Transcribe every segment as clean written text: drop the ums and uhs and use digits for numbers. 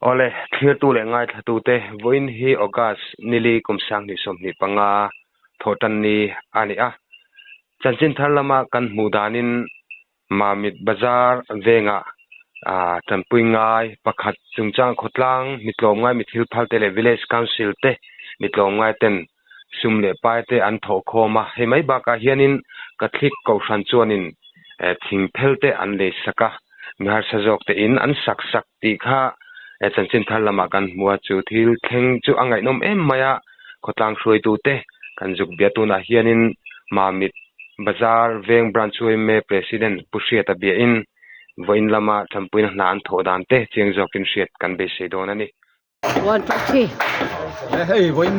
Awle, thlirtu leh ngaithlatute, vawiin hi August nili kum 2025 thawhtan ni a ni a. Chanchin thar lama kan hmuh danin Mamit Bazar vengah tanpui ngai pakhat chungchang khawtlang mitlawmngai mithil phal te leh Village Council te mitlawmngai ten sum leh pai te an thawh khawm a. Hei mai bakah hianin Catholic Kohhran chuanin thingphel te an lei sak a, mi harsa zawk te in an sak sak tih kha chanchin thar lamah kan hmu a, chu thil thleng chu a ngaihnawm em mai a, khawtlang hruaitu te kan zuk bia tunah hianin Mamit Bazar Veng Branch yma President Pu Hriata biahin vawiin lama tanpuina hna an thawh dan te chiang zawkin hriat kan beisei dawn a ni. One, two, three. Hei vawiin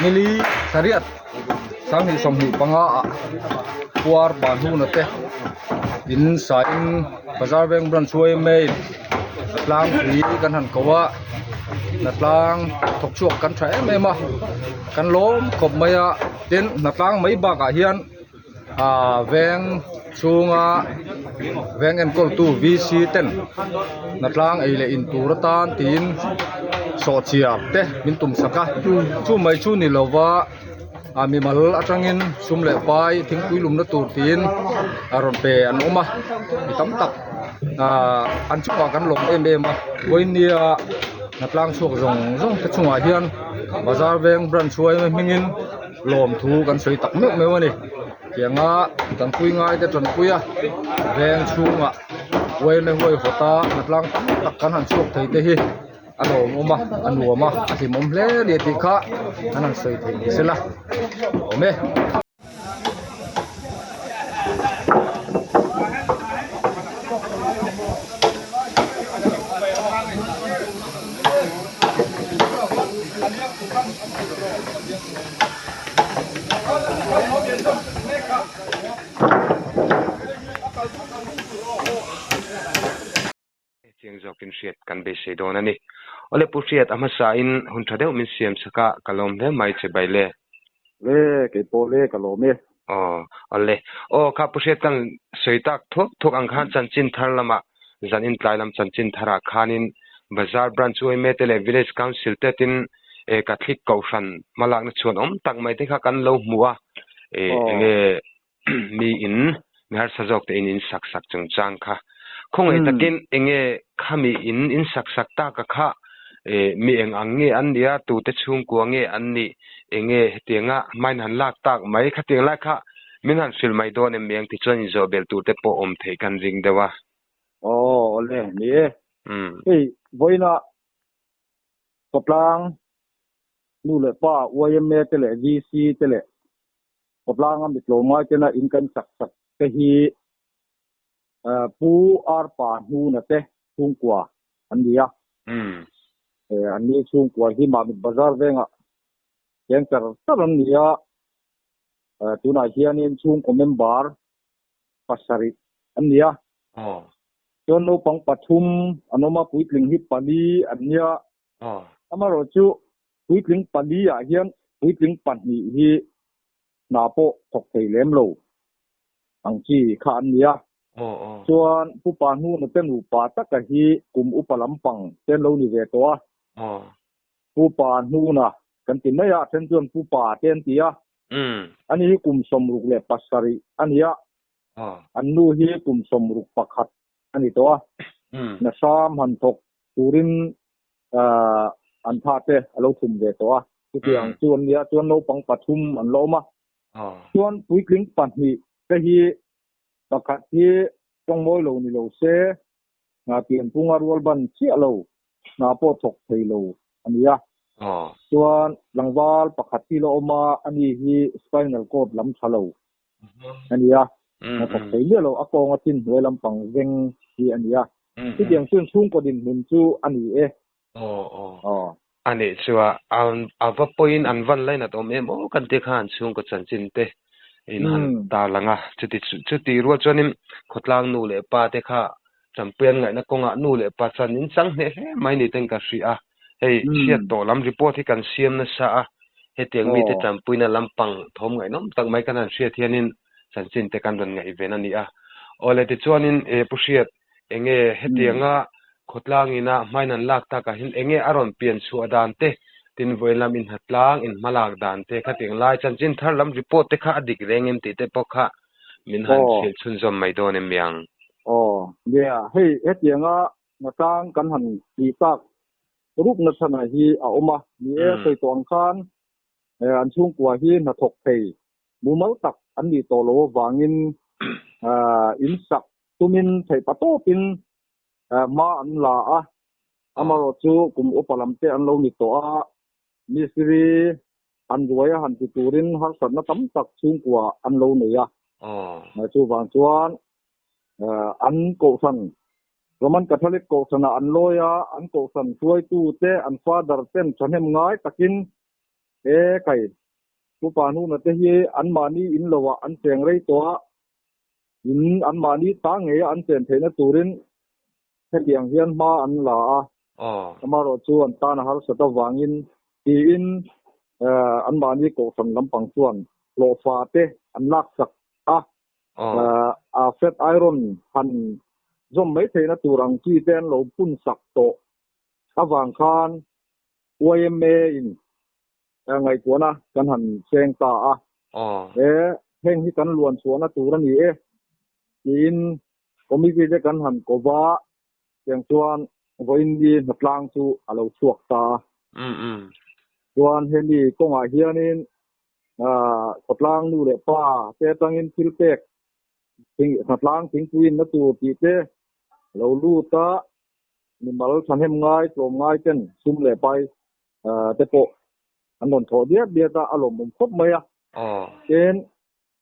nili sariat 2025 ah puar pahnuna te in sain bazar veng branch yma in tlangpui kan han ko a hnatlang thawk chhuak kan tha em em a kan lawm khawp mai a tin hnatlang mai bakah hian ah veng chhunga veng enkawltu VC ten hnatlang ei leh in tur atan tiin sawhchiar te min tum sak a chu mai chu ni lova ah mimal atangin sum leh pai thingpui lumna tur tiin a rawn pe an awm a mi tam tak ah an chungah kan lawm em em a vawinia hnatlang chhuak zawng zawng te chungah hian bazar veng branch huai hmingin lawmthu kan sawi tak meuh meuh a ni tianga tanpui ngai te tanpui a veng chhungah uaime huaihawt a hnatlang tam tak kan han chhuak thei te hi a lawmawm a a nuam a a hlimawm hle a ni tih kha an han sawi thei ni sela awm e. Chiang zawkin hriat kan beisei dawn a ni. Awle Pu Hriat a hmasain hun tha deuh min siam sak a, ka lawm hle mai che Baile. Le, kei pawh le ka lawm e. Aw, awle. Aw, kha Pu Hriat kan sawi tak thuak thuak ang khan chanchin thar lamah zan intlai lam chanchin tharah khanin Bazar Branch yma te leh Village Council te tin e Catholic Kohhran hmalakna chhuan awm tak mai te kha kan lo hmu a, e enge mi in mi harsa zawk te in in sak sak chungchang kha khawngaih takin enge khami in in sak sak taka kha e mi eng ang nge an nia tute chhungkua nge an nih enge hetianga hmain han lak tak mai khatiang lai kha min han hrilh mai dawn em miang tichuan inzawh bel tur te pawh awm theih kan ring deuh a. Aw awle ni e. Hei vawiina khawtlang nu leh pa yma te leh VC te leh Khawtlanga mi tlawmngai tena in kan sak sak te hi Pu Arpa Hnuna te chhungkua an ni a. An ni chhungkua hi Mamit Bazar vengah cheng char char an ni a. Tunah hianin chhungkaw member pasarih an ni a. Chuan naupang pathum an awm a, puitling hi pali an nia. Amaherawhchu Puitling pali ah hian puitling pahnih hi hna pawh thawk thei lem lo ang chi kha an ni a. Chuan Pu Pa Hnuna te nupa taka hi kum upa lampang te an lo ni ve tawh a. Pu Pa Hnuna kan ti mai a, a then chuan Pu Pa te an ti a. Ani hi kum 67 a ni a. An nu hi kum 61 a ni tawh a. Nasam han thawk turin an tha te a lo thum ve tawh a, chutiang chu an nia chuan naupang pathum an la awm a, chuan puitling pahnih te hi pakhat hi tawngmawi lo ni lo se hna pianphunga rual ban chiah lo hna pawh thawk thei lo a ni a, chuan tlangval pakhat hi la awm a, ani hi spinal cord lam tha lo a ni a, hna thawk thei miah lo a kawnga chin hnuai lampang veng hi a ni a. Chutiang chuan chhungkaw dinhmun chu a ni e. Aw aw. Aw. A nih chu a, a va pawhin an van lainat awm em aw kan tih khan chhungkaw chanchin te in han tarlang a. Chuti chuti rual chuanin khawtlang nu leh pa te kha champui an ngaihna kawngah nu leh pa chuan in chang hneh hle mai ni ten ka hria a. Hei chhiat tawh lam report hi kan siam nasa a, hetiang mite champuina lampang thawm ngaihnawm tak mai kan han hriat hianin chanchin te kan rawn ngaih ven a ni a. Awle tichuanin e Pu Hriat enge hetianga Khawtlang ina hmain an lak takah hian enge a rawn pian chhuah dan te, tin vawiin lam inhatlang, inhmalak dan te khatiang lai chanchin thar lam report te kha a dik reng em tih te pawh kha min han hrilh chhunzawm mai dawn em miang. Aw, nia, hei hetianga hnatlang kan han tih tak rukna chhanah hi a awm a, ni e, sawi tawh ang khan an chhungkua hi hnathawk thei mumal tak an nih tawh loh avangin in sak tumin theih pa tawpin hma an la a, amaherawh chu kum upa lam te an lo ni tawh a, mistiri han ruai a han ti turin harsatna tam tak chhungkua an lo nei a, chuvang chuan an kohhran Roman Catholic kohhranah an lawi a, an kohhran hruaitute an father ten thahnem ngai takin he kai upa hnuna te hi anmahni in loah an cheng rei tawh a, In anmahni ta ngeia an chen theihna turin hetiang hian hma an la a, amaherawh chu an tan a harsat avangin tiin anmahni kohhran lampang chuan hlawhfa te an laksak a, a flat iron han zawm mai theihna tur ang chi te an lo phunsak tawh avang khan yma in ngaihtuahna kan han cheng ta a, he heng hi kan luan chhuahna tur a ni e tiin committee te kan han ko va, tiang chuan vawiin ni hnatlang chu a lo chhuak ta a. Chuan hemi kawngah hianin khawtlang nu leh pa te atangin thil pek hnatlang thingpuiinna tur tih te lo lut a, mimal thahnem ngai tlawm ngai ten sum leh pai te pawh an rawn thawh diat diat a, a lawmawm khawp mai a. Tin,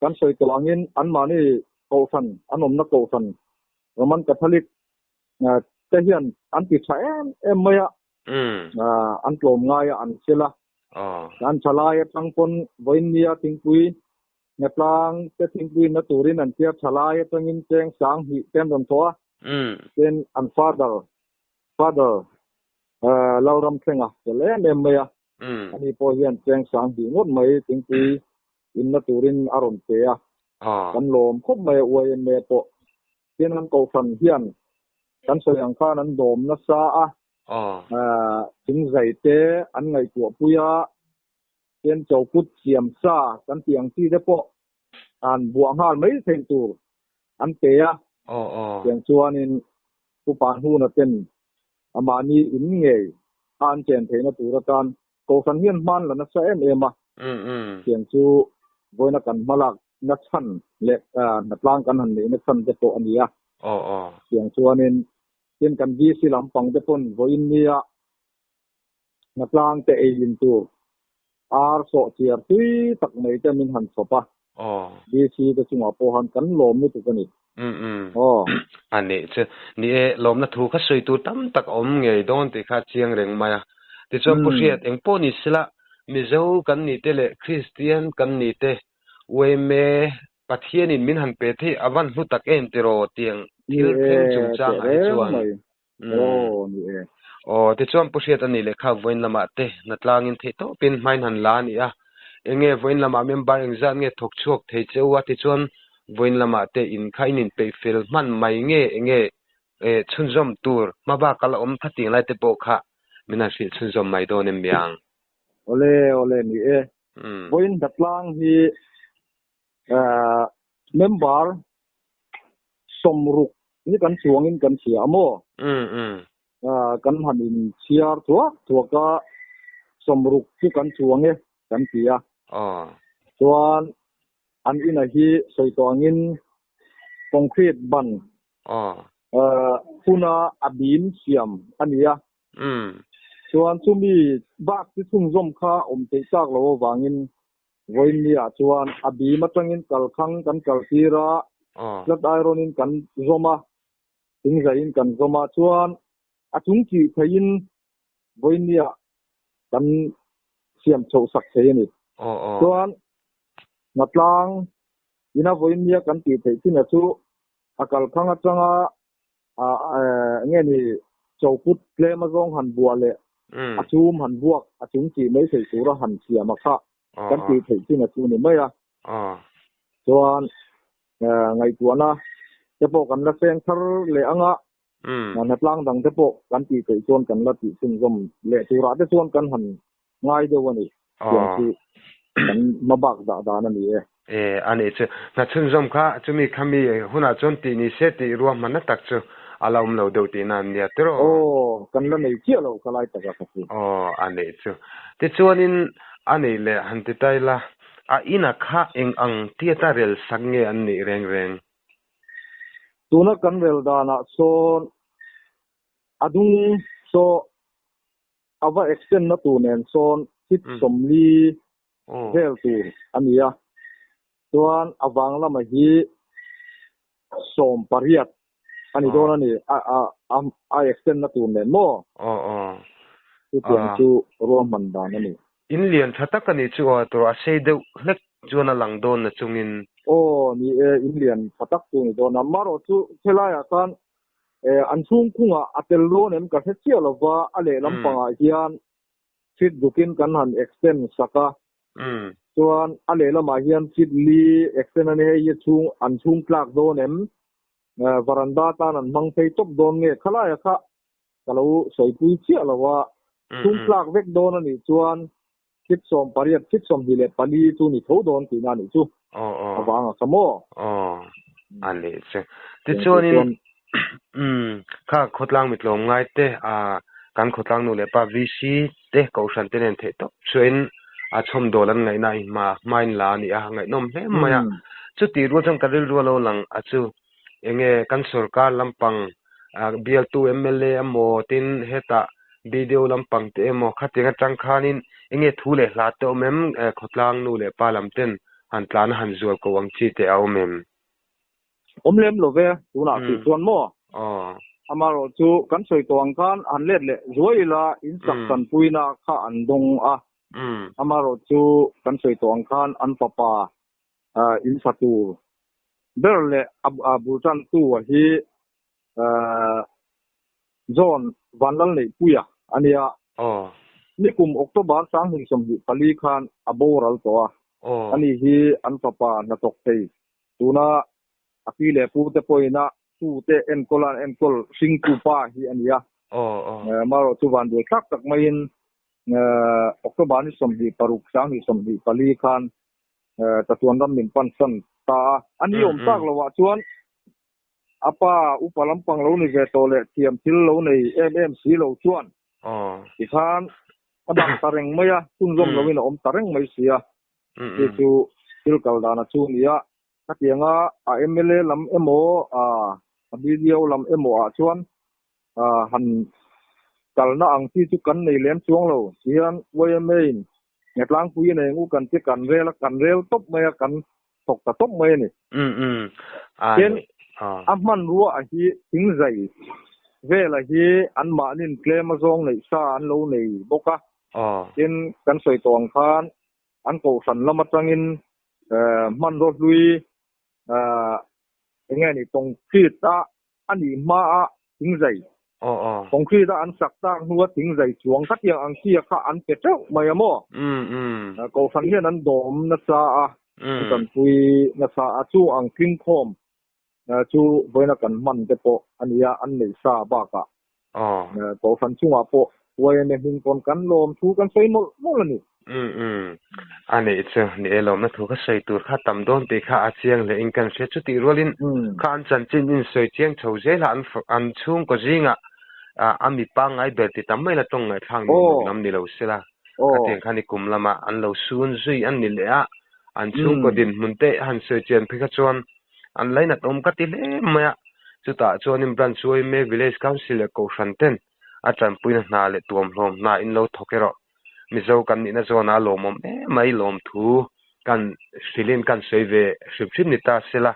kan sawi tawh angin anmahni kohhran, an awmna kohhran Roman Catholic te hian an ti tha em em mai a, an tlawm ngai a, an sel a. An tha lai atang pawn vawiin thingpui hnatlang te thingpui na turin an tia tha lai atangin cheng 2000 te an rawn thawh a. Tin, an father, father Lalram thlenga tel em em mai a, ani pawh hian cheng 2000 ngawt mai thingpui inna turin a rawn pe a, kan lawm khawp mai a YMA pawh. Tin an kohhran hian kan sawi ang khan an dawm nasa a, thingzai te an ngaihtuah pui a, tin chokut siam sa kan tih ang chi te pawh an buah nghal mai theih tur an pe a, tiang chuanin upa hnuna ten amahni in ngei a an chen theihna tur atan kohhran hian hman la nasa em em a, tiang chu vawiina kan hmalak na chhan leh hnatlang kan han neihna chhan te pawh a ni a, tiang chuanin tin kan VC lampang te pawn vawiin nia hnatlang te ei in tur ar sawh chiar tui tak mai te min han chhawp a, DC te chungah pawh han kan lawm lutuk a ni. Aw. A nih chu. Ni e, lawmna thu kha sawi tur tam tak a awm ngei dawn tih kha a chiang reng mai a. Tichuan Pu Hriat, eng pawh ni sela, Mizo kan ni te leh Kristian kan ni te, yma Pathianin min han pe thei a van hlu tak em tiraw tiang thil thleng chungchangah hi chuan. Aw ni e. Aw tichuan Pu Hriat a nih leh kha vawiin lamah te hnatlangin theih tawpin hmain han la a ni a. Enge vawiin lamah member engzat nge thawk chhuak thei che u a tichuan vawiin lamah te in kha in inpeih fel hman mai nge enge chhunzawm tur hma bak a la awm kha ting lai te pawh kha min han hrilh chhunzawm mai dawn em miang. Awle awle ni e. Vawiin hnatlang hi Member 60 hi kan chuangin kan hria a maw? Kan han inchhiar thuak thuak a, 60 chu kan chuang e kan ti a. Chuan an ina hi sawi tawh angin concrete ban huna a bim siam a ni a. Chuan chumi bak chi chhunzawm kha awm theih chak lo avangin Vawiinniah chuan a bim atangin kalkhang kan kaltir a, flat iron in kan zawm a, thingzaiin kan zawm a, chuan a chung chih theiin vawiinniah kan siam chhoh sak thei a ni. Chuan hnatlang ina vawiinnia kan tih theih chin a chu a kalkhang atanga nge ni chokut tlem azawng han buah leh a chum han buak a chung tih mai theih tura han siam a kha kan tih theih chin a chu ni mai a. Chuan ngaihtuahna te pawh kan la seng thar leh anga. Hnatlang dang te pawh kan tih theih chuan kan la tih chhunzawm leh turah te chuan kan han ngai deuh a ni. Tiang chu kan hmabak dah dan a ni e. E, a nih chu. Hna chhunzawm kha chumi khami hunah chuan tih ni se tih ruahmanna tak chu a la awm lo deuh tihna an nia tiraw? Aw, kan la nei chiah lo kha lai taka ka chu. Aw, a nih chu. Tichuanin a nih leh han ti ta ila, a ina kha eng ang tiata rel sak nge an nih reng reng? Tuna kan rel danah sawn a dung saw a va extend na tur nen sawn feet 40 vel tur a ni a, chuan a vang lama hi 18 a ni dawn a ni, a extend na tur nen maw? Chutiang chu ruahman dan a ni. In lian tha tak a nih chu aw tur a sei deuh hlek chuan a lang dawn na chungin. Aw ni e, in lian tha tak chu ni dawn a. Marawh chu helaiah khan an chhungkhungah a tel dawn em ka hre chiah lova, a lehlam pangah hian feet dukin kan han extend sak a. Chuan a lehlamah hian feet li extend a ni hei hi chhung an chhung tlak dawn em? Varanda tan an hmang phei tawp dawn nge khalaia kha ka lo sawipui chiah lo a, chhung tlak vek dawn a nih chuan feet 18, feet 24 chu ni tho dawn tihna a nih chu. A vang a kha maw? Aw, a nih chu. Tichuanin kha khawtlang mitlawm ngai te, kan khawtlang nu leh pa VC te kohhran te nen theih tawp chuain a chhawmdawl an ngaihna i hma hmain la a ni a, ngaihnawm hle mai a. Chutih rual chuan ka rilru a lo lang a chu enge kan sorkar lampang bialtu mla emaw tin hetah BDO lampang te emaw khatiang atang khanin enge thu leh hla te awm em khawtlang nu leh pa lam ten han tlan a han zual ko ang chi te a awm em? Awm lem lo ve tunah tih chuan maw? Amaherawh chu kan sawi tawh ang khan han let leh zuai ila in sak tanpuina kha an dawng a. Amaherawh chu kan sawi tawh ang khan an fapa in sa tur ber leh a bul tantu a hi John Vanlalneihpuia a nia. Nikum October 2024 khan a boral tawh a. Ani hi an fapa hnathawk thei tuna a pi leh pu te pawhin a tu te enkawl a an enkawl hringtu pa hi a ni a. Marawh chu vanduai thlak tak maiin October ni 26 2024 khan chatuan ram min pansan ta a. A ni awm tak loah chuan a pa upa lampang lo ni ve tawh leh thiam thil lo nei em em si lo chuan tikhan a dah ta reng mai a, chhunzawm loin a awm ta reng mai si a. Chu chu thil kal dan a chu ni a, khatianga a mla lam emaw a BDO lam emaw ah chuan han kalna ang chi chu kan nei lem chuang lo. Tihian yma in Ngetlangpui nei ngu kan ti kan rel a, kan rel tawp mai a, kan thawk ta tawp mai a ni. Tin, a hmanrua a hi thingzai vela hi anmahnin tlem azawng neih sa an lo nei bawk a. Tin, kan sawi tawh ang khan an kohhran lam atangin hmanraw hlui eng nge ni concrete a a nih hma a thingzai concrete a an sak tak hnua thingzai chuang khatiang ang chi kha an pe teuh mai a maw? Kohhran hian an dawm nasa a, an tanpui nasa a, chu ang tlingkhawm chu vawiina kan hman te pawh a nia, an neih sa bakah Kohhran chungah pawh YMA hming pawn kan lawm thu kan sawi mawlh mawlh a ni. Umm umm. A nih chu, ni e lawmna thu ka sawi tur kha tam dawn tih kha a chiang hle in kan hria. Chutih rualin kha an chanchin in sawi chiang chho zel a, an chhungkaw zingah a mi pangngai ber ti tam mai la tawng ngaihthlak nuam lo lam ni lo sela. Khatiang khan i kum lamah an lo sun zui an ni leh a, an chhungkaw dinhmun te han sawi chian phei kha chuan an lainat awm ka ti hle mai a, chutah chuanin Branch yma Village Council leh Kohhran ten a tanpuina hna leh tuamhlawm hna in lo thawk erawh Mizo kan nihna zawnah a lawmawm em mai lawmthu kan hrilhin kan sawi ve hrim hrim ni ta sela.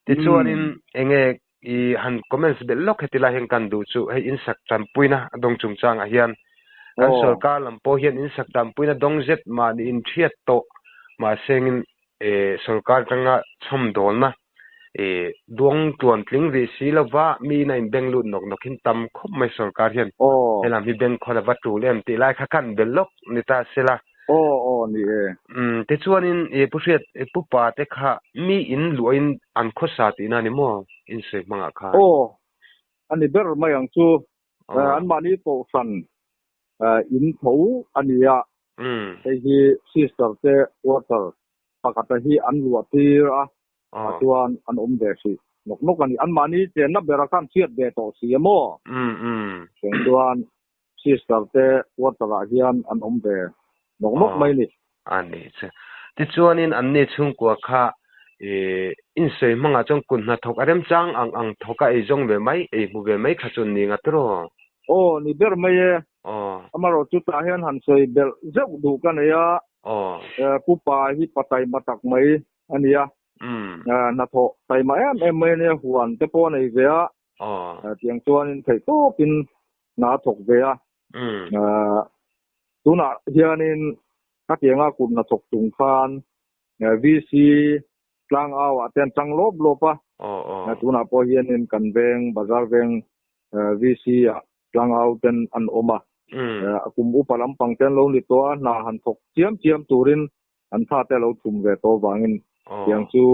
Tichuanin enge i han comments belh lawk heti lai hian kan duh chu hei insak tanpuina a dawng chungchangah hian kan sorkar lam pawh hian insak tanpuina dawng zet mahni inthiat tawh mahsengin Sorkar atanga chhawmdawlna duang tluan tling rih si lova miin a inbeng lut nawk nawk hin tam khawp mai sorkar hian helam hi beng khawl a va tul em tih lai kha khan belh lawk ni ta sela. Aw aw ni e. Tichuanin Pu Hriat Pu Pa te kha mi in luahin an khawsa tihna ni maw insawi hmangah khan? Aw. Ani ber mai ang chu. An mahni kohhran in tho a ni a. Hei hi sister te quarter pakhata hi an luah tir a, ah chuan an awm ve hrih nawk nawk a ni. An mahni chenna bera khan chhiat ve tawh si a maw? Cheng chuan sister te quarter ah hian an awm ve nawk nawk mai ni. A ni chu. Tichuanin anni chhungkua kha ih insawi hmangah chuan kut hnathawk a remchang ang ang thawk a ei zawng ve mai, ei hmu ve mai kha chu ni ngat rawh. Aw, ni ber mai e. Aw. Amaherawh chu tah hian han sawi belh zeuh duh ka nei a. Aw. Pu Pa hi pa taima tak mai a ni a. Hnathawh taima em em mai a nia, huan te pawh a nei ve a. Aw. Tiang chuanin theih tawpin hna a thawk ve a. Tunah hianin khatianga kut hnathawk chung khan VC tlangau ah te an chang lawp lawp a. Tunah pawh hianin kan veng, bazar veng VC ah tlangau ten an awm a. A kum upa lampang te an lo ni tawh a, hna han thawk chiam chiam turin an tha te a lo thum ve tawh avangin tiang chu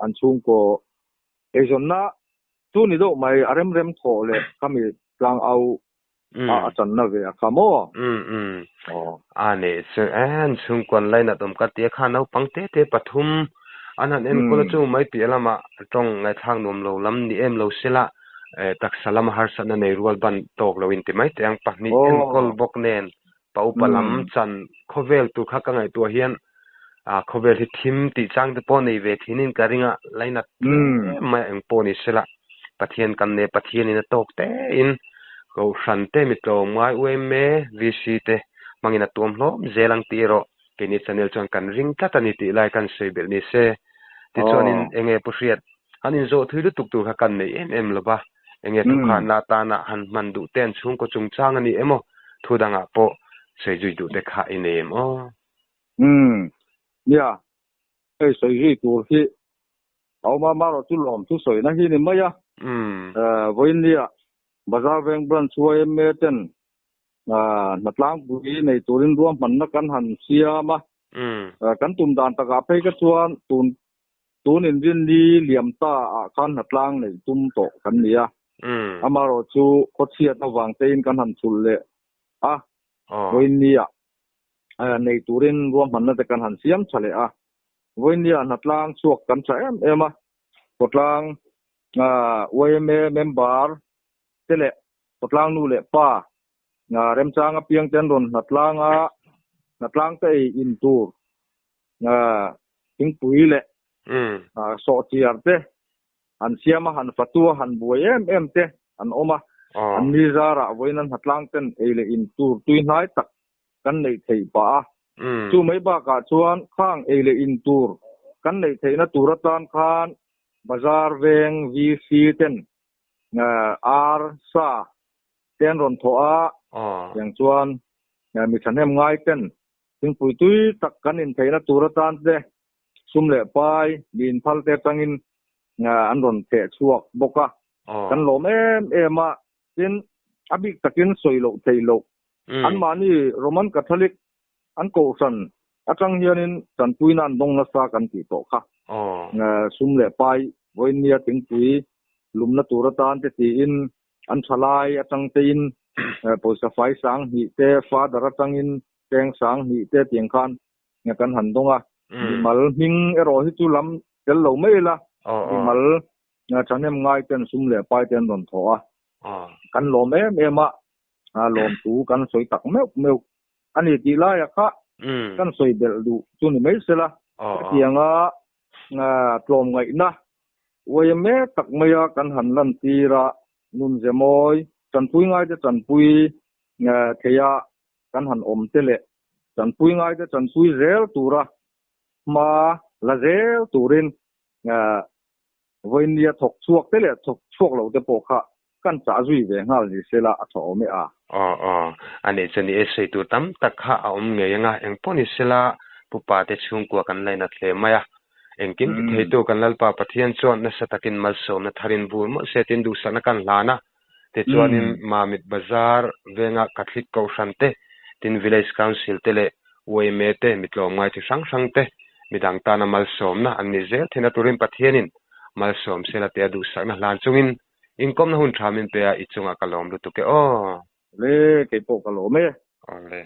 an chhungkaw eizawnna chu ni deuh mai a rem rem thawh leh khami tlangau a a channa ve a kha maw? A nih chu en chhungkuan lainat awm ka tia kha naupang te te pathum an han enkawl a chu mai piah lamah tawng ngaihthlak nuam lo lam ni em lo sela taksa lama harsatna nei rual ban tawk lo in ti mai teh ang pahnih enkawl bawk nen Pa upa lam chan khawvel tur kha ka ngaihtuah hian khawvel hi thim tih chang te pawh nei ve thinin ka ring a, lainat hle mai a engpawh ni sela Pathian kan nei a, Pathianin a tawk tein Kohhran te mi tlawm ngai UMA, VC te hmangin a tuam hlawm zel ang tih erawh keini channel chuan kan ring tlat a ni tih lai kan sawi belh ni se. Tichuanin enge Pu Hriat han inzawh thui lutuk tur kha kan nei em em lo va. Enge thukhanna atana han hman duh te an chhungkaw chungchang a ni emaw thu dangah pawh sawi zui duh te kha i nei em aw? Umm, nia, hei sawi zui tur hi a awm a, marawh chu lawm thu sawina hi ni mai a. Umm. Vawiin nia Bazar Veng Branch yma ten hnatlangpui nei turin ruahmanna kan han siam a. Umm. Kan tum dan takah phei ka chuan tun Tun inrinni liam ta ah khan hnatlang neih tum tawh kan ni a, amaherawh chu khawchhiat avang tein kan han chulh leh a, vawiinni ah nei turin ruahmanna te kan han siam tha leh a, vawiinni ah hnatlang chhuak kan tha em em a, khawtlang yma member te leh khawtlang nu leh pa remchang apiang te an rawn hnatlang a, hnatlang te ei in tur thingpui leh sawhchiar te an siam a, han fatu a, han buai em em te an awm a. An ni zarah vawiin an hnatlang ten ei leh in tur tui hnai tak kan neih theih pah a. Chu mai bakah chuan khang ei leh in tur kan neih theihna tur atan khan bazar veng VC ten ar sa te an rawn thawh a, tiang chuan mi thahnem ngai ten Thingpui tui tak kan intheihna tur atan te sum leh pai mi inphal te atangin an rawn theh chhuak bawk a. Kan lawm em em a, tin a bik takin sawi loh theih loh. Anmahni Roman Catholic an kohhran atang hianin tanpuina an dawng nasa kan tih tawh kha. Sum leh pai vawiinnia thingpui lumna tur atan te tiin an thalai atang tein pawisa fai sang hnih te father atangin cheng sang hnih te tiang khan kan han dawng a. Mimal hming erawh hi chu lam tel lo mai ila, mimal thahnem ngai ten sum leh pai te an rawn thawh a. Kan lawm em em a, lawm thu kan sawi tak meuh meuh a ni tih laia kha kan sawi belh duh chu ni mai sela. Hetianga tlawmngaihna uaia mek tak maia kan han lantir a, nunze mawi, tanpui ngaite tanpui theia kan han awm te leh tanpui ngaite tanpui zel tura hma la zel turin vawinia thawk chhuak te leh thawk chhuak lo te pawh kha kan chah zui ve nghal ni sela a tha awm e a. Aw aw, a nih chuan i essay tur tam tak kha a awm ngei anga engpawh ni sela pupa te chhungkua kan lainat hle mai a, engkim ti theitu kan Lalpa Pathian chuan nasa takin malsawmna tharin vur mawlh se tin duhsakna kan hlan a, tichuanin Mamit Bazar venga Catholic Kohhran te, tin Village Council te leh yma te mi tlawmngai chi hrang hrang te midang tana malsawmna an ni zel theihna turin Pathianin malsawm sela tia duhsakna hlan chungin. Inkawmna hun tha min pe a, i chungah ka lawm lutuk e aw. Le, keipawh ka lawm e. Awle.